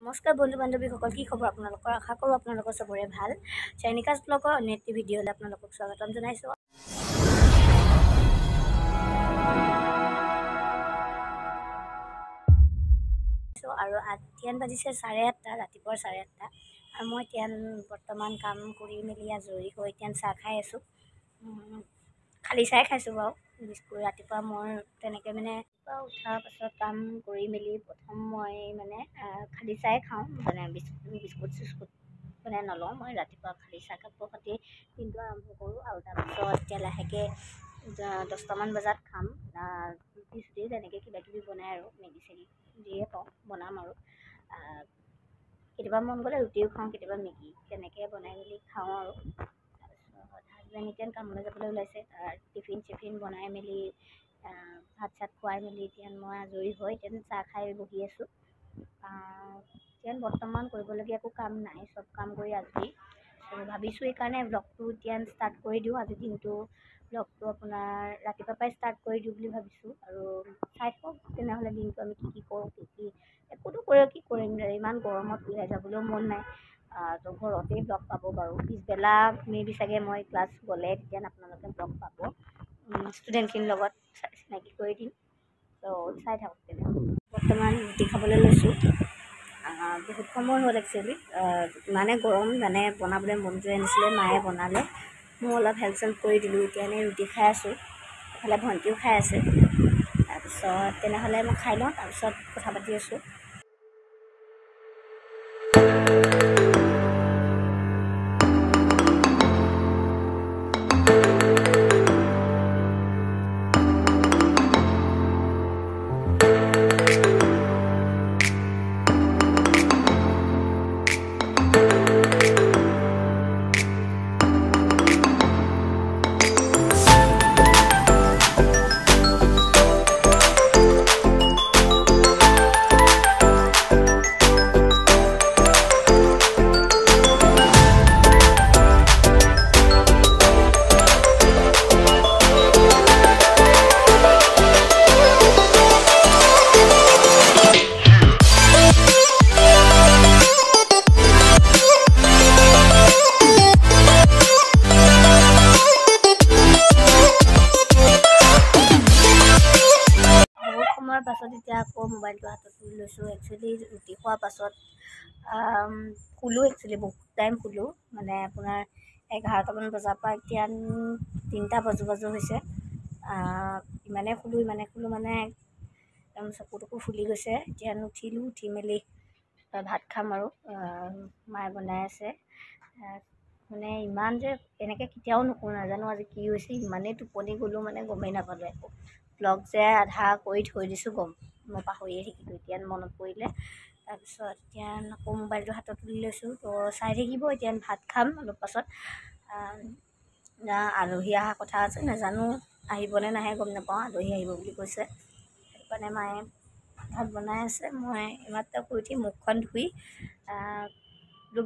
নমস্কাৰ বন্ধু বান্ধৱীসকল, কি খবৰ আপোনালোকৰ? আশা কৰোঁ আপোনালোকৰ চবৰে ভাল। চাইনিকাজ ব্লগৰ অন্য এটি ভিডিঅ'লৈ আপোনালোকক স্বাগতম জনাইছোঁ। আৰু এতিয়া বাজিছে 8:30, ৰাতিপুৱাৰ 8:30। আৰু মই এতিয়া বৰ্তমান কাম কৰি মেলি আজৰি হৈ এতিয়া চাহ খাই আছোঁ। খালী চাই খাইছোঁ বাৰু, বিস্কুট। ৰাতিপুৱা মই তেনেকৈ মানে উঠাৰ পাছত কাম কৰি মেলি প্ৰথম মই মানে খালী চাই খাওঁ, মানে বিস্কুট চিস্কুট মানে নলওঁ। মই ৰাতিপুৱা খালী চাহ কাপৰ সৈতে দিনটো আৰম্ভ কৰোঁ। আৰু তাৰপিছত এতিয়া লাহেকৈ 10টামান বজাত খাম ৰুটি চুটি তেনেকৈ কিবা কিবি বনাই, আৰু মেগী চেগী যিয়ে পাওঁ বনাম। আৰু কেতিয়াবা মন গ'লে ৰুটিও খাওঁ, কেতিয়াবা মেগী তেনেকৈ বনাই মেলি খাওঁ। আৰু তাৰপিছত হাজবেণ্ড এতিয়া কামলৈ যাবলৈ ওলাইছে, তাৰ টিফিন চিফিন বনাই মেলি ভাত চাত খুৱাই মেলি এতিয়া মই আজৰি হৈ এতিয়া চাহ খাই বহি আছোঁ। এতিয়া বৰ্তমান কৰিবলগীয়া একো কাম নাই, চব কাম কৰি আজৰি। ত' ভাবিছোঁ এইকাৰণে ব্লগটো এতিয়া ষ্টাৰ্ট কৰি দিওঁ। আজি দিনটো ব্লগটো আপোনাৰ ৰাতিপুৱাৰ পৰাই ষ্টাৰ্ট কৰি দিওঁ বুলি ভাবিছোঁ। আৰু চাই থাকক তেনেহ'লে দিনটো আমি কি কি কৰোঁ, কি কি একোতো কৰি কি কৰিম, ইমান গৰমত ওলাই যাবলৈও মন নাই। ত' ঘৰতেই ব্লগ পাব বাৰু। পিছবেলা মে বি চাগে মই ক্লাছ গ'লে তেতিয়া আপোনালোকে ব্লগ পাব, ষ্টুডেণ্টখিনিৰ লগত চিনাকি কৰি দিম। ত' চাই থাকক তেনেহ'লে। বৰ্তমান ৰুটি খাবলৈ লৈছোঁ। বহুত সময় হ'ল একচুৱেলি, ইমানে গৰম মানে বনাবলৈ মন যোৱাই নাছিলে, মায়ে বনালে, মই অলপ হেল্প চেল্প কৰি দিলোঁ। এতিয়া এনেই ৰুটি খাই আছোঁ, এফালে ভণ্টিও খাই আছে। তাৰপিছত তেনেহ'লে মই খাই লওঁ, তাৰপিছত কথা পাতি আছোঁ। পাছত এতিয়া আকৌ মোবাইলটো হাতত তুলি লৈছোঁ। একচুৱেলি ৰুটি খোৱাৰ পাছত শুলোঁ, একচুৱেলি বহুত টাইম শুলোঁ, মানে আপোনাৰ 11টামান বজাৰ পৰা এতিয়া 3টা বাজো বাজো হৈছে। ইমানেই শুলোঁ ইমানেই শুলোঁ মানে একদম চকু টকু ফুলি গৈছে। এতিয়া উঠিলোঁ, উঠি মেলি ভাত খাম আৰু মায়ে বনাই আছে। মানে ইমান যে এনেকৈ কেতিয়াও নুশুওঁ, নাজানো আজি কি হৈছে, ইমানেই টোপনি গ'লোঁ মানে গমেই নাপালোঁ একো। ব্লগ যে আধা কৰি থৈ দিছোঁ গম মই পাহৰিয়ে থাকিলোঁ, এতিয়া মনত পৰিলে। তাৰপিছত এতিয়া আকৌ মোবাইলটো হাতত তুলি লৈছোঁ। তো চাই থাকিব, এতিয়া ভাত খাম অলপ পাছত। আলহী অহা কথা আছে, নাজানো আহিবনে নাহে গম নাপাওঁ, আলহী আহিব বুলি কৈছে। সেইটো কাৰণে মায়ে ভাত বনাই আছে। মই এইমাত্ৰ শুই উঠি মুখখন ধুই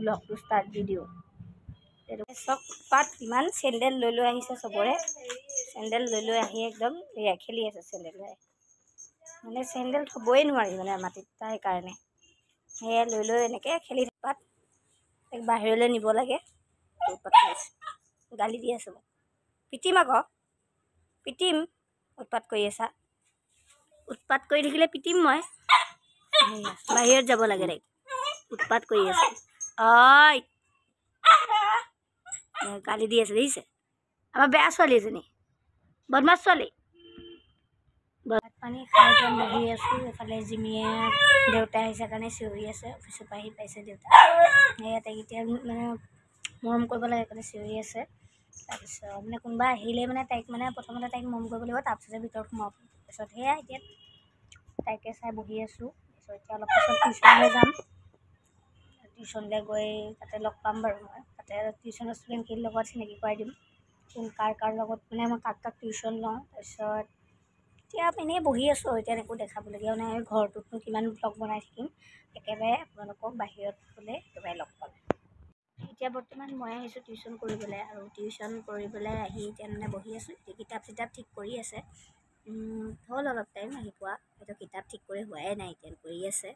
ব্লগটো ষ্টাৰ্ট দি দিওঁ। চব পাত ইমান চেণ্ডেল লৈ লৈ আহিছে, চবৰে চেণ্ডেল লৈ লৈ আহি একদম এয়া খেলি আছে চেণ্ডেল লৈ, মানে চেণ্ডেল থ'বই নোৱাৰি মানে মাটিত, সেইকাৰণে সেয়া লৈ লৈ এনেকৈ খেলি পাত বাহিৰলৈ নিব লাগে। গালি দি আছে মোক, পিটিম আকৌ পিটিম, উৎপাত কৰি আছা, উৎপাত কৰি থাকিলে পিটিম মই। বাহিৰত যাব লাগে তাইক, উৎপাত কৰি আছে। ঐ গালি দি আছে, দেখিছে আমাৰ বেয়া ছোৱালী এজনী, বদমাছ ছোৱালী। ভাত পানী খাই বহি আছোঁ। এইফালে জিমিয়ে দেউতা আহিছে কাৰণে চিঞৰি আছে, অফিচৰ পৰা আহি পাইছে দেউতা। সেয়া তাইক এতিয়া মানে মৰম কৰিব লাগে কাৰণে চিঞৰি আছে। তাৰপিছত মানে কোনোবা আহিলে মানে তাইক মানে প্ৰথমতে তাইক মৰম কৰিব লাগিব, তাৰপিছতে ভিতৰত সোমাব। তাৰপিছত সেয়া এতিয়া তাইকে চাই বহি আছোঁ। তাৰপিছত এতিয়া অলপ পাছত টিউশ্যনলৈ যাম, টিউশ্যনলৈ গৈ তাতে লগ পাম বাৰু মই। তাতে টিউশ্যনৰ ষ্টুডেণ্টখিনিৰ লগত চিনাকি কৰাই দিম, কোন কাৰ কাৰ লগত মানে মই কাক কাক টিউশ্যন লওঁ। তাৰপিছত এতিয়া এনেই বহি আছোঁ আৰু এতিয়া একো দেখাবলগীয়াও নাই। ঘৰটোতনো কিমান ব্লগ বনাই থাকিম, একেবাৰে আপোনালোকক বাহিৰত গ'লে একেবাৰে লগ পাম। এতিয়া বৰ্তমান মই আহিছোঁ টিউশ্যন কৰিবলৈ, আৰু টিউশ্যন কৰিবলৈ আহি এতিয়া মানে বহি আছোঁ। এতিয়া কিতাপ চিতাপ ঠিক কৰি আছে, হ'ল অলপ টাইম আহি পোৱা, সেইটো কিতাপ ঠিক কৰি হোৱাই নাই, এতিয়া কৰি আছে।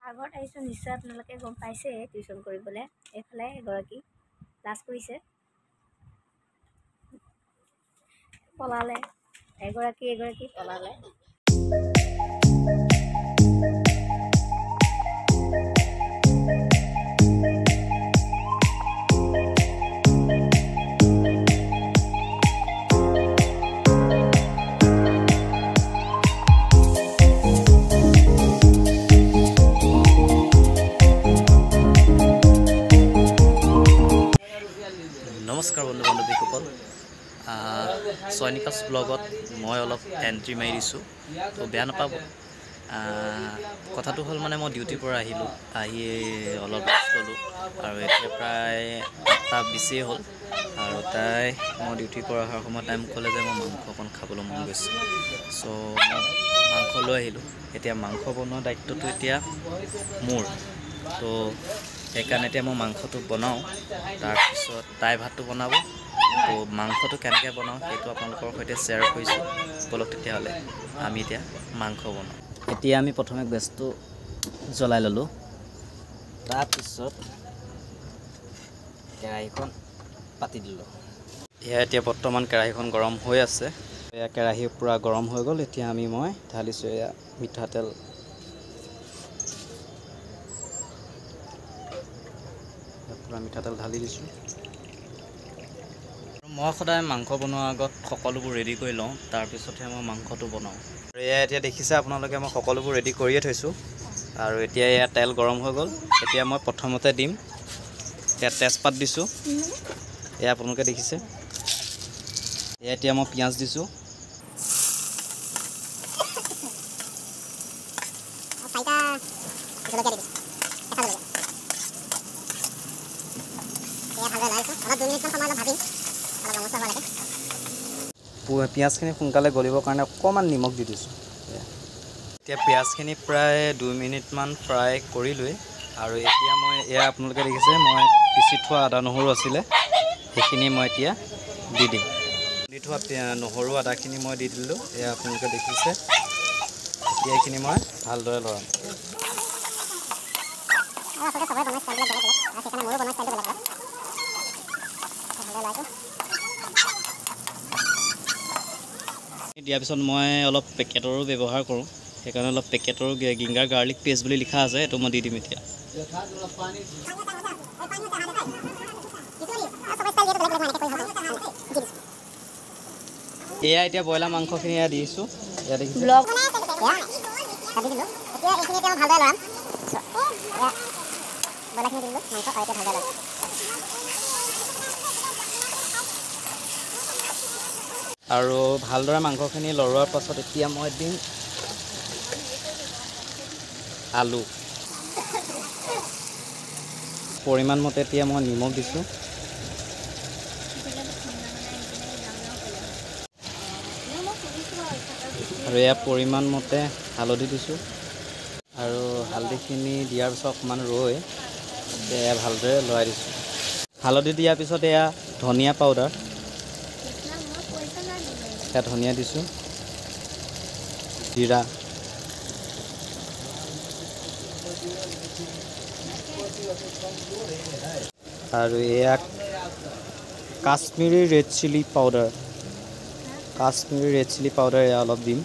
আগত আহিছোঁ নিশ্চয় আপোনালোকে গম পাইছে টিউশ্যন কৰিবলৈ। এইফালে এগৰাকী ক্লাছ কৰিছে, পলালে এগৰাকী এগৰাকী পলালে। নমস্কাৰ বন্ধু বান্ধৱীসকল, চয়নিকাছ ব্লগত মই অলপ এণ্ট্ৰি মাৰি দিছোঁ, তো বেয়া নাপাব। কথাটো হ'ল মানে মই ডিউটিৰ পৰা আহিলোঁ, আহি অলপ ৰেষ্ট ল'লোঁ আৰু এতিয়া প্ৰায় 8:20 হ'ল। আৰু তাই মই ডিউটিৰ পৰা অহাৰ সময়ত তাই মোক ক'লে যে মই মাংস অকণ খাবলৈ মন গৈছে, চ' মই মাংস লৈ আহিলোঁ। এতিয়া মাংস বনোৱা দায়িত্বটো এতিয়া মোৰ, তো সেইকাৰণে এতিয়া মই মাংসটো বনাওঁ, তাৰপিছত তাই ভাতটো বনাব। তো মাংসটো কেনেকৈ বনাওঁ সেইটো আপোনালোকৰ সৈতে শ্বেয়াৰ কৰিছোঁ। ব'লক তেতিয়াহ'লে আমি এতিয়া মাংস বনাওঁ। এতিয়া আমি প্ৰথমে গেছটো জ্বলাই ল'লোঁ, তাৰপিছত কেৰাহীখন পাতি দিলোঁ। এয়া এতিয়া বৰ্তমান কেৰাহীখন গৰম হৈ আছে। এয়া কেৰাহী পূৰা গৰম হৈ গ'ল। এতিয়া মই ঢালিছোঁ এয়া মিঠাতেল। পূৰা মিঠাতেল ঢালি দিছোঁ। মই সদায় মাংস বনোৱাৰ আগত সকলোবোৰ ৰেডি কৰি লওঁ, তাৰপিছতহে মই মাংসটো বনাওঁ। আৰু এয়া এতিয়া দেখিছে আপোনালোকে, মই সকলোবোৰ ৰেডি কৰিয়ে থৈছোঁ। আৰু এতিয়া এয়া তেল গৰম হৈ গ'ল। এতিয়া মই প্ৰথমতে দিম এয়া তেজপাত দিছোঁ, এয়া আপোনালোকে দেখিছে। এয়া এতিয়া মই পিঁয়াজ দিছোঁ। পিঁয়াজখিনি সোনকালে গলিবৰ কাৰণে অকণমান নিমখ দি দিছোঁ। এতিয়া পিঁয়াজখিনি প্ৰায় 2 মিনিটমান ফ্ৰাই কৰিলোৱেই। আৰু এতিয়া মই এয়া আপোনালোকে দেখিছে মই পিচি থোৱা আদা নহৰু আছিলে, সেইখিনি মই এতিয়া দি দিম। দি থোৱা নহৰু আদাখিনি মই দি দিলোঁ, এয়া আপোনালোকে দেখিছে। এতিয়া এইখিনি মই ভালদৰে লৰাম। দিয়াৰ পিছত মই অলপ পেকেটৰো ব্যৱহাৰ কৰোঁ, সেইকাৰণে অলপ পেকেটৰো গিংগাৰ গাৰ্লিক পেষ্ট বুলি লিখা আছে, এইটো মই দি দিম এতিয়া। এয়া এতিয়া ব্ৰইলাৰ মাংসখিনি এয়া দিছোঁ, এয়া দেখিছে। আৰু ভালদৰে মাংসখিনি লৰোৱাৰ পাছত এতিয়া মই দিম আলু। পৰিমাণ মতে এতিয়া মই নিমখ দিছোঁ। আৰু এয়া পৰিমাণ মতে হালধি দিছোঁ। আৰু হালধিখিনি দিয়াৰ পিছত অকণমান ৰৈ এয়া ভালদৰে লৰাই দিছোঁ। হালধি দিয়াৰ পিছত এয়া ধনিয়া পাউডাৰ, এয়া ধনিয়া দিছোঁ, জিৰা, আৰু এয়া Kashmiri red chilli powder, Kashmiri red chilli powder এয়া অলপ দিম।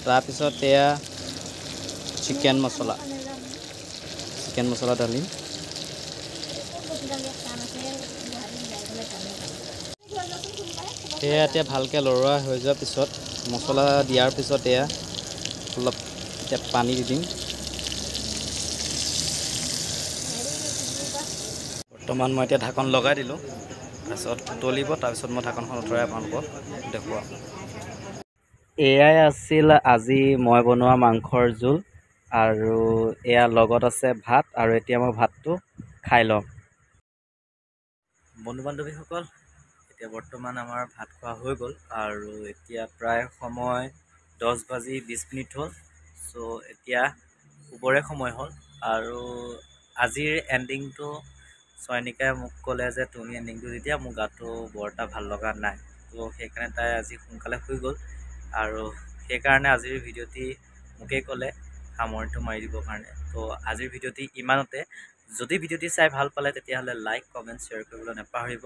তাৰপিছত এয়া চিকেন মছলা, চিকেন মছলা ঢালিম। এয়া এতিয়া ভালকৈ লৰোৱা হৈ যোৱাৰ পিছত মছলা দিয়াৰ পিছত এয়া অলপ এতিয়া পানী দি দিম। বৰ্তমান মই এতিয়া ঢাকন লগাই দিলোঁ, তাৰপিছত উতলিব, তাৰপিছত মই ঢাকনখন আঁতৰাই আপোনালোকক দেখুৱাম। এয়াই আছিল আজি মই বনোৱা মাংসৰ জোল, আৰু এয়া লগত আছে ভাত। আৰু এতিয়া মই ভাতটো খাই লওঁ। বন্ধু বান্ধৱীসকল, এতিয়া বৰ্তমান আমাৰ ভাত খোৱা হৈ গ'ল। আৰু এতিয়া প্ৰায় সময় 10:20 হ'ল। চ' এতিয়া শুবৰে সময় হ'ল। আৰু আজিৰ এণ্ডিংটো চয়নিকাই মোক ক'লে যে তুমি এণ্ডিংটো দি দিয়া, মোৰ গাটো বৰ এটা ভাল লগা নাই। তো সেইকাৰণে তাই আজি সোনকালে শুই গ'ল আৰু সেইকাৰণে আজিৰ ভিডিঅ'টি মোকেই ক'লে সামৰণিটো মাৰি দিবৰ কাৰণে। তো আজিৰ ভিডিঅ'টি ইমানতে। যদি ভিডিঅ'টি চাই ভাল পালে তেতিয়াহ'লে লাইক, কমেণ্ট, শ্বেয়াৰ কৰিবলৈ নাপাহৰিব।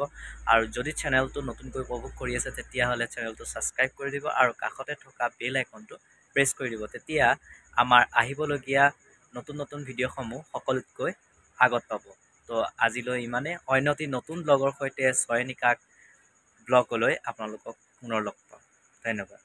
আৰু যদি চেনেলটো নতুনকৈ উপভোগ কৰি আছে তেতিয়াহ'লে চেনেলটো ছাবস্ক্ৰাইব কৰি দিব আৰু কাষতে থকা বেল আইকনটো প্ৰেছ কৰি দিব। তেতিয়া আমাৰ আহিবলগীয়া নতুন নতুন ভিডিঅ'সমূহ সকলোতকৈ আগত পাব। তো আজিলৈ ইমানে। অন্য এটি নতুন ব্লগৰ সৈতে চয়নিকাক ব্লগলৈ আপোনালোকক পুনৰ লগ পাম। ধন্যবাদ।